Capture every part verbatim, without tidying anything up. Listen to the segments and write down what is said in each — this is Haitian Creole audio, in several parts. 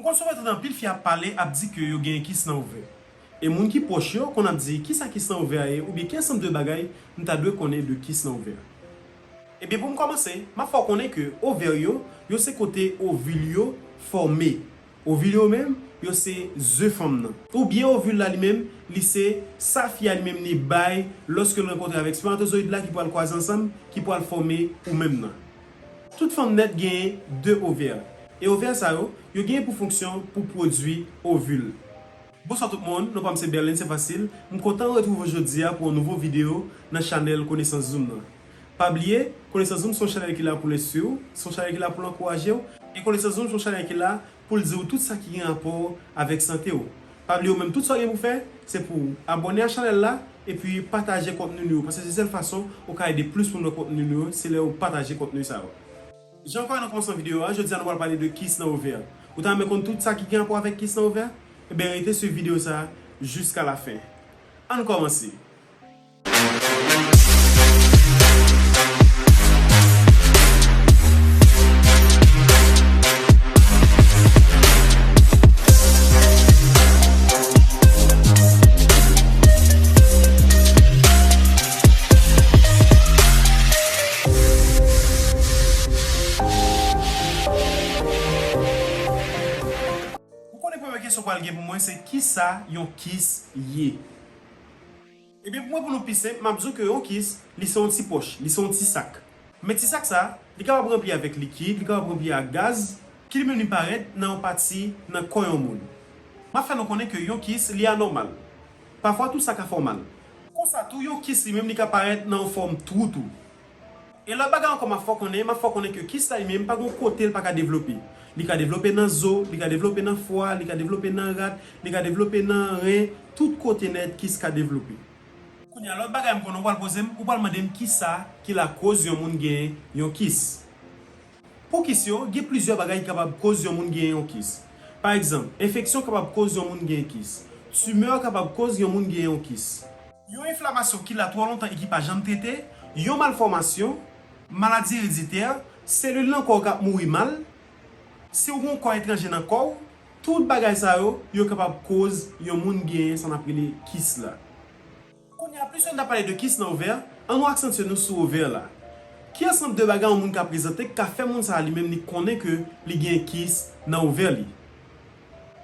M konn souvan tande anpil fi ap pale, ap di ke yo gen kis nan ovè. E moun ki pwòch yo konn ap di, "Kisa kis nan ovè a ye?" oubyen, "Ki ansanm de bagay m ta dwe konnen de kis nan ovè a?" Ebyen, pou m kòmanse, m ap fè w konnen ke ovè yo, yo se kote ovil yo fòme. Ovil yo menm, yo se ze fanm nan. Oubyen ovil la li menm, li se sa fi a li menm li bay lòske l rankontre avèk spèmatozoyid la ki pral kwaze ansanm, ki pral fòme ou menm nan. Tout fanm nèt genyen de ovè. E ovè sa yo, yo genyen pou fonksyon pou pwodui ovil. Bonswa tout moun, non pa m se Berlin, se fasil. M kontan retwouve w jodi a pou yon nouvo videyo nan chanèl Konesans Zoom nan. Pa bliye, Konesans Zoom se yon chanèl ki la pou l enstwi w, se yon chanèl ki la pou l ankouraje w, e Konesans Zoom se yon chanèl ki la pou l di w tout sa ki gen rapò avèk sante w. Pa bliye w menm, tout sa w gen pou fè, se pou w abòne a chanèl la, epi pataje kontni nou yo, paske se sèl fason ou ka ede plis moun wè kontni nou yo, se lè w pataje kontni sa yo. Jan ankò nan kòmansman videyo a, jodi a nou pral pale de kis nan ovè. Ou ta renmen konn tout sa ki gen rapò avèk kis nan ovè? Ebyen, rete swiv videyo sa a jiska lafen. Ann kòmanse! Ou konnen premye kesyon pral gen pou mwen, se kisa yon kis ye? Ebyen, pou mwen, pou nou pi senp, m ap di w ke yon kis, li se yon ti pòch, li se yon ti sak. Men ti sak sa, li kapab ranpli avèk likid, li kapab ranpli ak gaz, ki li menm li parèt nan yon pati nan kò yon moun. M ap fè nou konnen ke yon kis, li anòmal. Pafwa tou sa ka fè w mal. Konsa tou, yon kis li menm li ka parèt nan yon fòm twou tou. E lòt bagay ankò m ap fè w konnen, m ap fè w konnen ke kis la li menm pa gen yon kote l pa ka devlope. Li ka devlope nan zo, li ka devlope nan fwa, li ka devlope nan rat, li ka devlope nan ren, tout kote nèt kis ka devlope. Kounye a, lòt bagay m konnen ou pral poze m, ou pral mande m kisa ki lakoz yon moun gen yon kis. Pou kis yo, gen plizyè bagay ki kapab koz yon moun gen yon kis. Pa egzanp, enfeksyon kapab koz yon moun gen kis. Timè kapab koz yon moun gen yon kis. Yon enflamasyon ki la twò lontan e ki pa janm trete, yon malfòmasyon, maladi ereditè, selil nan kò w k ap mouri mal, si w gen yon kò etranje nan kò w, tout bagay sa yo, yo kapab koz yon moun gen sa n ap rele kis la. Kounye a, plis nou ta pale de kis nan ovè, ann nou aksantye nou sou ovè la. Ki ansanm de bagay yon moun ka prezante ki ka fè moun sa a li menm li konnen ke li gen kis nan ovè li?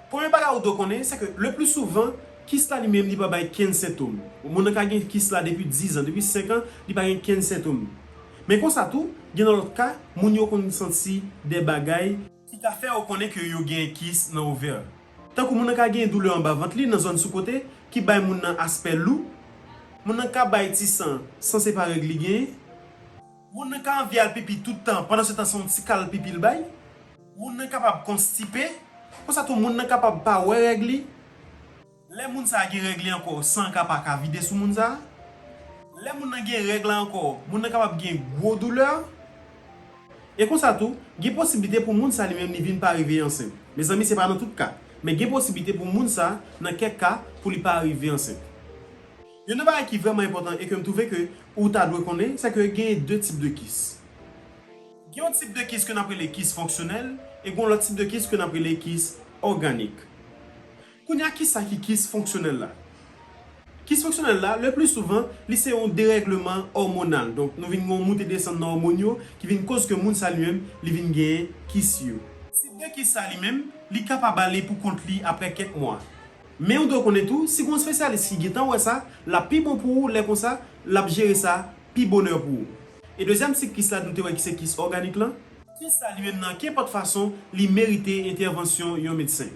Premye bagay ou dwe konnen, se ke le pli souvan, kis la li menm li pa bay kenn sentòm. Moun nan ka gen kis la depi diz an, depi senk an, li pa gen kenn sentòm. Men konsa tou, gen nan lòt ka, moun yo konn santi de bagay ki ka fè yo konnen ke yo gen kis nan ovè. Tankou moun nan ka gen doulè anba vant li, nan zòn sou kote, ki bay moun nan aspè lou. Moun nan ka bay ti san, san se pa règ li genyen. Moun nan ka anvi al pipi tout tan, pandan se tan se yon ti kal pipi l bay. Moun nan kapab konstipe. Konsa tou, moun nan kapab pa wè règ li. Lè moun sa a gen règ li ankò, san an ka pa ka vide sou moun sa a. Lè moun nan gen règ la ankò, moun nan kapab gen gwo doulè. E konsa tou, gen posiblite pou moun sa li menm li vin pa rive ansent. Mezanmi, se pa nan tout ka, men gen posiblite pou moun sa, nan kèk ka, pou li pa rive ansent. Youn nan bagay ki vrèman enpòtan e ke m twouve ke ou ta dwe konnen, se ke genyen de tip de kis. Gen yon tip de kis ke n ap rele kis fonksyonèl, e gen yon lòt tip de kis ke n ap rele kis òganik. Kounye a, kisa ki kis fonksyonèl la? Kis fonksyonèl la, le pli souvan, li se yon derègleman òmonal. Donk, nou vin gen yon moute desann nan òmòn yo ki vin koz ke moun sa li menm, li vin genyen kis yo. Tip de kis sa li menm, li kapab ale pou kont li apre kèk mwa. Men ou dwe konnen tou, si gen yon espesyalis ki gentan wè sa, l ap pi bon pou ou, lè konsa, l ap jere sa pi bonè pou ou. E dezyèm tip kis la, nou te wè ki se kis òganik lan. Kis la li menm nan kenpòt fason, li merite entèvansyon yon medsen.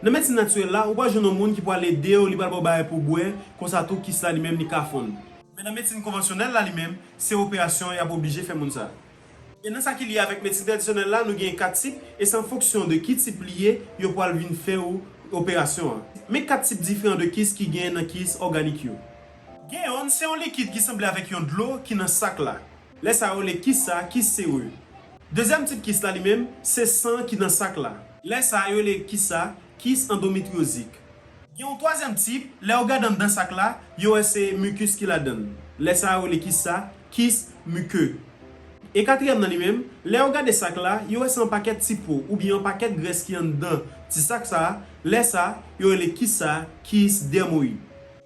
Nan medsin natirèl la, ou pral jwenn yon moun ki pral ede w, li pral ba w bagay pou w bwè, konsa tou kis la li menm li ka fonn. Men nan medsin konvansyonèl la li menm, se operasyon y ap oblije fè moun sa. E nan sa ki lye avèk medsin tradisyonèl la, nou gen kat tip, e se an fonksyon de ki tip li ye, yo pral vin fè w operasyon an. Men kat tip diferan de kis ki genyen nan kis òganik yo. Gen yonn, se yon likid ki sanble avèk yon dlo ki nan sak la. Lè sa yo rele kis sa kis sere. Dezyèm tip kis la li menm, se san ki nan sak la. Lè sa yo rele kis sa kis andometryozik. Gen yon twazyèm tip, lè yo gade anndan sak la, yo wè se mikis ki ladan l. Lè sa yo rele kis sa kis mike. E katriyèm nan li menm, lè yo gade sak la, yo wè se yon pakèt ti po oubyen yon pakèt grès ki anndan ti sak sa a, lè sa a, yo rele kis sa a kis dèmoyid.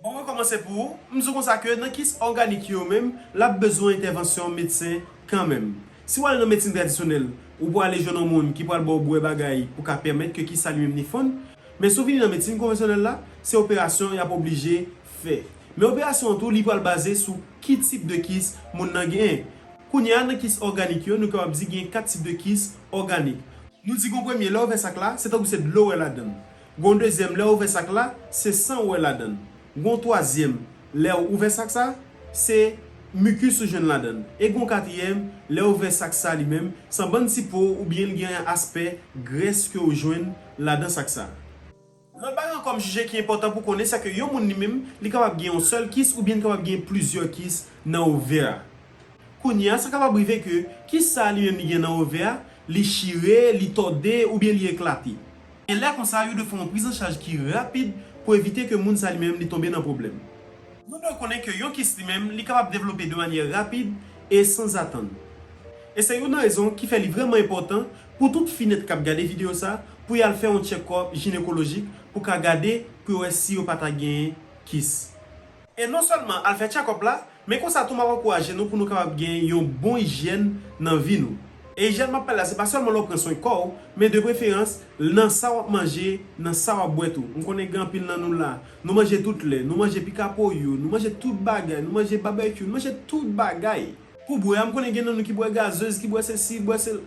Bon, mwen kòmanse pou ou. M di w konsa ke nan kis òganik yo menm, l ap bezwen entèvansyon medsen kanmenm. Si w ale nan medsin tradisyonèl, ou pwale jwenn yon moun ki pral ba w bwè bagay pou ka pèmèt ke kis sa li menm li fonn. Men si w vini nan medsin konvansyonèl la, se operasyon y ap oblije fè. Men operasyon an tou, li pral baze sou ki tip de kis moun nan genyen. Kounye a, nan kis òganik yo, nou kapab di gen kat tip de kis òganik. Nou di gon premye, lè w ouvè sak la, se tankou se dlo w wè ladan l. Gon dezyèm, lè w ouvè sak la, se san w wè ladan l. Gon twazyèm, lè w ouvè sak sa, se mikis ou jwenn ladan l. E gon katriyèm, lè w ouvè sak sa li menm, se yon bann ti po oubyen l gen aspè grès ke w jwenn ladan sak sa. Lòt bagay ankò m jije ki enpòtan pou konnen, se ke yon moun li menm, li kapab gen yon sèl kis oubyen li kapab gen plizyè kis nan ovè a. Kounye a, sa kapab rive ke kis sa a li menm li gen nan ovè a, li chire, li tòde oubyen li eklate. E lè konsa, yo dwe fè yon prizanchaj ki rapid pou evite ke moun sa li menm li tonbe nan pwoblèm. Nou dwe konnen ke yon kis li menm, li kapab devlope de manyè rapid e sanzatann. E se youn nan rezon ki fè li vrèman enpòtan pou tout finèt k ap gade videyo sa, pou y al fè yon tchèkòp jinekolojik pou ka gade pou yo wè si yo pa ta genyen kis. E non sèlman al fè tchèkòp la, men konsa tou m ap ankouraje nou pou nou kapab gen yon bon ijyèn nan vi nou. E ijyèn m ap pale la, se pa sèlman lè w pran swen kò w, men de preferans nan sa w ap manje, nan sa w ap bwè tou. M konnen gen anpil nan nou la, nou manje tout lè, nou manje pika poyo, nou manje tout bagay, nou manje babekyou, nou manje tout bagay. Pou bwè a, m konnen gen nan nou ki bwè gazez, ki bwè sesi, bwè sel.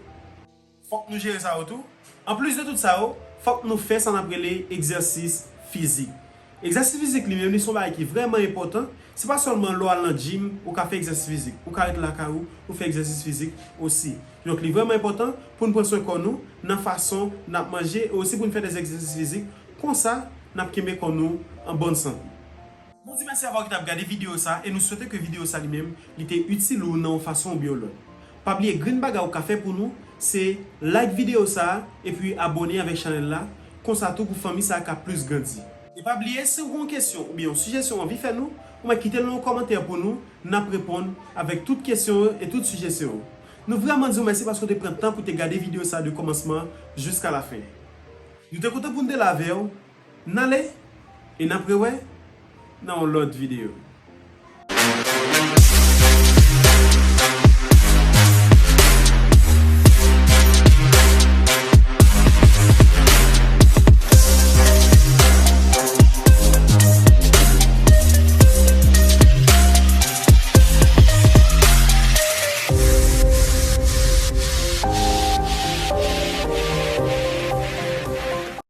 Fòk nou jere sa yo tou. Anplis de tout sa yo, fòk nou fè sa n ap rele egzèsis fizik. Egzèsis fizik li menm, li se yon bagay ki vrèman enpòtan. Se pa sèlman lè w al nan gym, ou ka fè egzèsis fizik. Ou ka ret lakay ou, ou fè egzèsis fizik osi. Donk, li vrèman enpòtan pou n pran swen kò nou nan fason n ap manje e osi pou n fè de egzèsis fizik. Konsa, n ap kenbe kò nou an bòn sante. Nou di mèsi avè w ki t ap gade videyo sa a e nou swete ke videyo sa li menm, li te itil ou nan yon fason oubyen yon lòt. Pa bliye, grenn bagay ou ka fè pou nou, se like videyo sa a epi abòne avèk chanèl la, konsa tou pou fanmi sa a ka plis grandi. E pa bliye, si w gen yon kesyon oubyen yon sijesyon w anvi fè nou, ou mèt kite l nan yon kòmantè pou nou, n ap reponn avèk tout kesyon yo e tout sijesyon yo. Nou vrèman di w mèsi paske w te pran tan pou te gade videyo sa a de kòmansman jiska lafen. Nou te kontan pou n te la avè w. N ale, e n ap rewè nan yon lòt videyo.